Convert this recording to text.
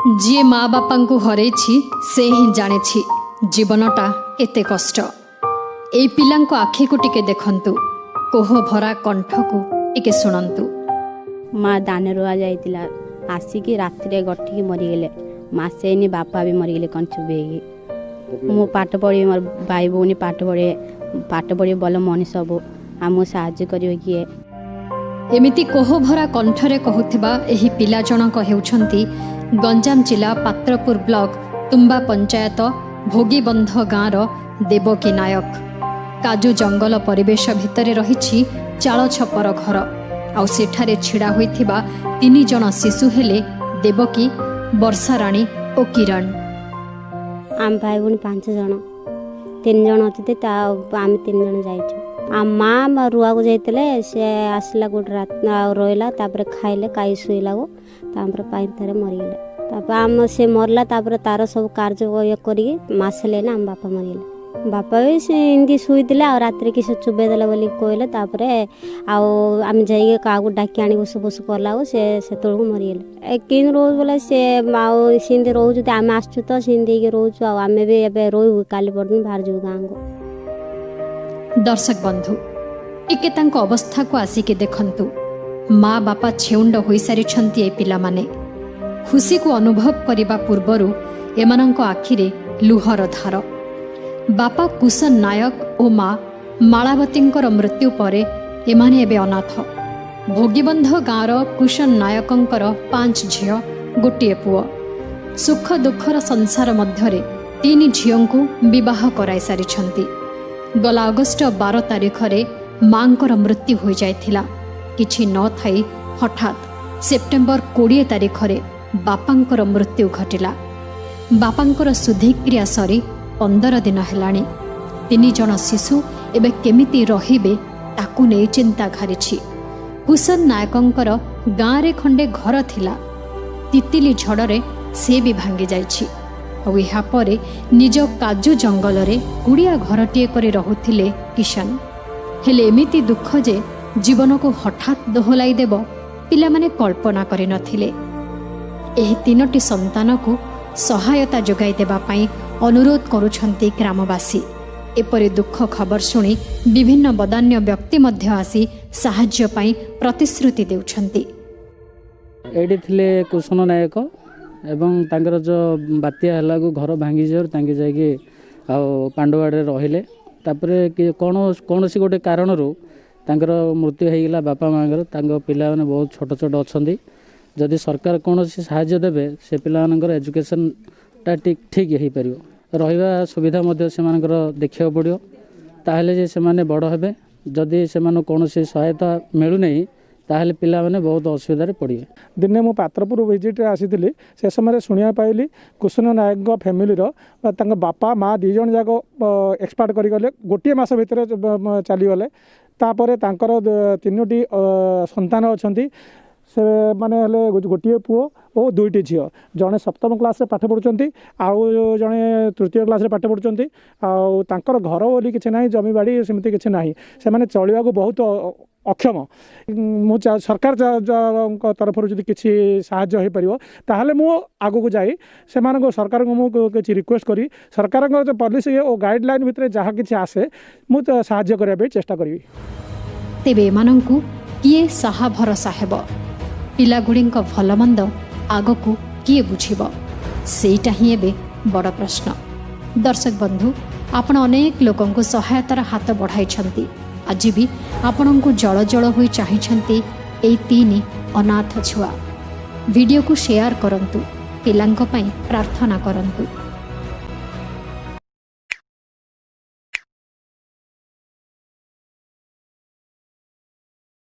ଯିଏ ମା ବାପାଙ୍କୁ ହରେଇଛି ସେ ହିଁ ଜାଣିଛି ଜୀବନଟା କେତେ କଷ୍ଟ। ଏଇ ପିଲାଙ୍କ ଆଖିକୁ ଟିକେ ଦେଖନ୍ତୁ, କୋହ ଭରା କଣ୍ଠକୁ ଟିକେ ଶୁଣନ୍ତୁ। ମା ଦାନ ରୁଆ ଯାଇଥିଲା, ଆସିକି ରାତିରେ ଗଠିକି ମରିଗଲେ। ମାସେ ହେଇନି ବାପା ବି ମରିଗଲେ କଣ ଚୁବେଇକି। ମୁଁ ପାଠ ପଢ଼ିବି, ମୋର ଭାଇ ଭଉଣୀ ପାଠ ପଢ଼ିବେ, ପାଠ ପଢ଼ିବେ ଭଲ ମଣିଷ ହବୁ, ଆମକୁ ସାହାଯ୍ୟ କରିବ କିଏ? ଏମିତି କୋହଭରା କଣ୍ଠରେ କହୁଥିବା ଏହି ପିଲା ଜଣକ ହେଉଛନ୍ତି ଗଞ୍ଜାମ ଜିଲ୍ଲା ପାତ୍ରପୁର ବ୍ଲକ ତୁମ୍ବା ପଞ୍ଚାୟତ ଭୋଗୀବନ୍ଧ ଗାଁର ଦେବକୀ ନାୟକ। କାଜୁ ଜଙ୍ଗଲ ପରିବେଶ ଭିତରେ ରହିଛି ଚାଳ ଛପର ଘର, ଆଉ ସେଠାରେ ଛିଡ଼ା ହୋଇଥିବା ତିନି ଜଣ ଶିଶୁ ହେଲେ ଦେବକୀ, ବର୍ଷାରାଣୀ ଓ କିରଣ। ଆମ ଭାଇ ଭଉଣୀ 5 ଜଣ, 3 ଜଣ ଅଛନ୍ତି, ତା ଆମେ 3 ଜଣ ଯାଇଛୁ। ଆମ ମା ରୁଆକୁ ଯାଇଥିଲେ, ସେ ଆସିଲା ଗୋଟେ ରାତି ଆଉ ରହିଲା, ତାପରେ ଖାଇଲେ, ଖାଇ ଶୋଇଲାକୁ ତାପରେ ପାଇଁଥରେ ମରିଗଲେ। ତାପରେ ଆମ ସେ ମରିଲା, ତାପରେ ତାର ସବୁ କାର୍ଯ୍ୟ ଇଏ କରିକି ମାସେ ହେଲେ ଆମ ବାପା ମରିଗଲେ। ବାପା ବି ସେ ଏମିତି ଶୋଇଥିଲେ, ଆଉ ରାତିରେ କି ସେ ଚୁବେଇ ଦେଲେ ବୋଲି କହିଲେ। ତାପରେ ଆଉ ଆମେ ଯାଇକି କାହାକୁ ଡାକି ଆଣିକି ଉଷୁ କଲାକୁ ସେ ସେତେବେଳକୁ ମରିଗଲେ। ଏ କେମିତି ରହୁଛୁ ବୋଲେ ସେ ଆଉ ସେମିତି ରହୁଛୁ, ଆମେ ଆସୁଛୁ ତ ସେମିତି ହେଇକି ରହୁଛୁ, ଆଉ ଆମେ ବି ଏବେ ରହିବୁ, କାଲି ପରଦିନ ବାହାରିଯିବୁ ଗାଁକୁ। ଦର୍ଶକ ବନ୍ଧୁ, ଟିକେ ତାଙ୍କ ଅବସ୍ଥାକୁ ଆସିକି ଦେଖନ୍ତୁ। ମା ବାପା ଛେଉଣ୍ଡ ହୋଇସାରିଛନ୍ତି ଏ ପିଲାମାନେ। ଖୁସିକୁ ଅନୁଭବ କରିବା ପୂର୍ବରୁ ଏମାନଙ୍କ ଆଖିରେ ଲୁହର ଧାର। ବାପା କୁଶନ ନାୟକ ଓ ମା ମାଳାବତୀଙ୍କର ମୃତ୍ୟୁ ପରେ ଏମାନେ ଏବେ ଅନାଥ। ଭୋଗୀବନ୍ଧ ଗାଁର କୁଶନ ନାୟକଙ୍କର 5 ଝିଅ, ଗୋଟିଏ ପୁଅ। ସୁଖ ଦୁଃଖର ସଂସାର ମଧ୍ୟରେ 3 ଝିଅଙ୍କୁ ବିବାହ କରାଇ ସାରିଛନ୍ତି। ଗଲା ଅଗଷ୍ଟ 12 ତାରିଖରେ ମାଙ୍କର ମୃତ୍ୟୁ ହୋଇଯାଇଥିଲା। କିଛି ନଥାଇ ହଠାତ୍ ସେପ୍ଟେମ୍ବର 20 ତାରିଖରେ ବାପାଙ୍କର ମୃତ୍ୟୁ ଘଟିଲା। ବାପାଙ୍କର ଶୁଦ୍ଧିକ୍ରିୟା ସରି 15 ଦିନ ହେଲାଣି। 3 ଜଣ ଶିଶୁ ଏବେ କେମିତି ରହିବେ ତାକୁ ନେଇ ଚିନ୍ତା ଘାରିଛି। କୁଶନ ନାୟକଙ୍କର ଗାଁରେ ଖଣ୍ଡେ ଘର ଥିଲା, ତିତିଲି ଝଡ଼ରେ ସେ ବି ଭାଙ୍ଗି ଯାଇଛି। ଆଉ ଏହାପରେ ନିଜ କାଜୁ ଜଙ୍ଗଲରେ କୁଡ଼ିଆ ଘରଟିଏ କରି ରହୁଥିଲେ କିଶନ। ହେଲେ ଏମିତି ଦୁଃଖ ଯେ ଜୀବନକୁ ହଠାତ୍ ଦୋହଲାଇ ଦେବ, ପିଲାମାନେ କଳ୍ପନା କରିନଥିଲେ। ଏହି 3ଟି ସନ୍ତାନକୁ ସହାୟତା ଯୋଗାଇ ଦେବା ପାଇଁ ଅନୁରୋଧ କରୁଛନ୍ତି ଗ୍ରାମବାସୀ। ଏପରି ଦୁଃଖ ଖବର ଶୁଣି ବିଭିନ୍ନ ବଦାନ୍ୟ ବ୍ୟକ୍ତି ମଧ୍ୟ ଆସି ସାହାଯ୍ୟ ପାଇଁ ପ୍ରତିଶ୍ରୁତି ଦେଉଛନ୍ତି। ଏଇଠି ଥିଲେ କୁଶନ ନାୟକ ଏବଂ ତାଙ୍କର ଯେଉଁ ବାତ୍ୟା ହେଲାକୁ ଘର ଭାଙ୍ଗିଯିବାରୁ ତାଙ୍କେ ଯାଇକି ଆଉ ପାଣ୍ଡୁଆଡ଼ରେ ରହିଲେ। ତାପରେ କୌଣସି ଗୋଟେ କାରଣରୁ ତାଙ୍କର ମୃତ୍ୟୁ ହେଇଗଲା ବାପା ମାଆଙ୍କର। ତାଙ୍କ ପିଲାମାନେ ବହୁତ ଛୋଟ ଛୋଟ ଅଛନ୍ତି। ଯଦି ସରକାର କୌଣସି ସାହାଯ୍ୟ ଦେବେ, ସେ ପିଲାମାନଙ୍କର ଏଜୁକେସନ୍ଟା ଠିକ୍ ହେଇପାରିବ। ରହିବା ସୁବିଧା ମଧ୍ୟ ସେମାନଙ୍କର ଦେଖିବାକୁ ପଡ଼ିବ, ତାହେଲେ ଯେ ସେମାନେ ବଡ଼ ହେବେ। ଯଦି ସେମାନଙ୍କୁ କୌଣସି ସହାୟତା ମିଳୁନାହିଁ, ତାହେଲେ ପିଲାମାନେ ବହୁତ ଅସୁବିଧାରେ ପଡ଼ିବେ। ଦିନେ ମୁଁ ପାତ୍ରପୁର ଭିଜିଟ୍ରେ ଆସିଥିଲି, ସେ ସମୟରେ ଶୁଣିବାକୁ ପାଇଲି କୁଶନ ନାୟକଙ୍କ ଫ୍ୟାମିଲିର ତାଙ୍କ ବାପା ମା 2 ଜଣ ଯାକ ଏକ୍ସପାୟାର୍ଡ କରିଗଲେ, ଗୋଟିଏ ମାସ ଭିତରେ ଚାଲିଗଲେ। ତାପରେ ତାଙ୍କର 3ଟି ସନ୍ତାନ ଅଛନ୍ତି। ସେମାନେ ହେଲେ ଗୋଟିଏ ପୁଅ ଓ 2ଟି ଝିଅ। ଜଣେ 7ମ କ୍ଲାସ୍ରେ ପାଠ ପଢ଼ୁଛନ୍ତି, ଆଉ ଜଣେ 3ୟ କ୍ଲାସ୍ରେ ପାଠ ପଢ଼ୁଛନ୍ତି। ଆଉ ତାଙ୍କର ଘର ବୋଲି କିଛି ନାହିଁ, ଜମିବାଡ଼ି ସେମିତି କିଛି ନାହିଁ। ସେମାନେ ଚଳିବାକୁ ବହୁତ ଅକ୍ଷମ। ମୁଁ ସରକାରଙ୍କ ତରଫରୁ ଯଦି କିଛି ସାହାଯ୍ୟ ହୋଇପାରିବ, ତାହେଲେ ମୁଁ ଆଗକୁ ଯାଇ ସେମାନଙ୍କୁ ସରକାରଙ୍କୁ ମୁଁ କିଛି ରିକ୍ୱେଷ୍ଟ କରି ସରକାରଙ୍କର ଯେଉଁ ପଲିସି ଓ ଗାଇଡ଼ଲାଇନ୍ ଭିତରେ ଯାହା କିଛି ଆସେ, ମୁଁ ସାହାଯ୍ୟ କରିବା ପାଇଁ ଚେଷ୍ଟା କରିବି। ତେବେ ଏମାନଙ୍କୁ କିଏ ସାହା ଭରସା ହେବ? ପିଲାଗୁଡ଼ିଙ୍କ ଭଲମନ୍ଦ ଆଗକୁ କିଏ ବୁଝିବ? ସେଇଟା ହିଁ ଏବେ ବଡ଼ ପ୍ରଶ୍ନ। ଦର୍ଶକ ବନ୍ଧୁ, ଆପଣ ଅନେକ ଲୋକଙ୍କୁ ସହାୟତାର ହାତ ବଢ଼ାଇଛନ୍ତି। ଆଜି ବି ଆପଣଙ୍କୁ ଜଳ ଜଳ ହୋଇ ଚାହିଁଛନ୍ତି ଏଇ 3 ଅନାଥ ଛୁଆ। ଭିଡ଼ିଓକୁ ସେୟାର କରନ୍ତୁ, ପିଲାଙ୍କ ପାଇଁ ପ୍ରାର୍ଥନା କରନ୍ତୁ।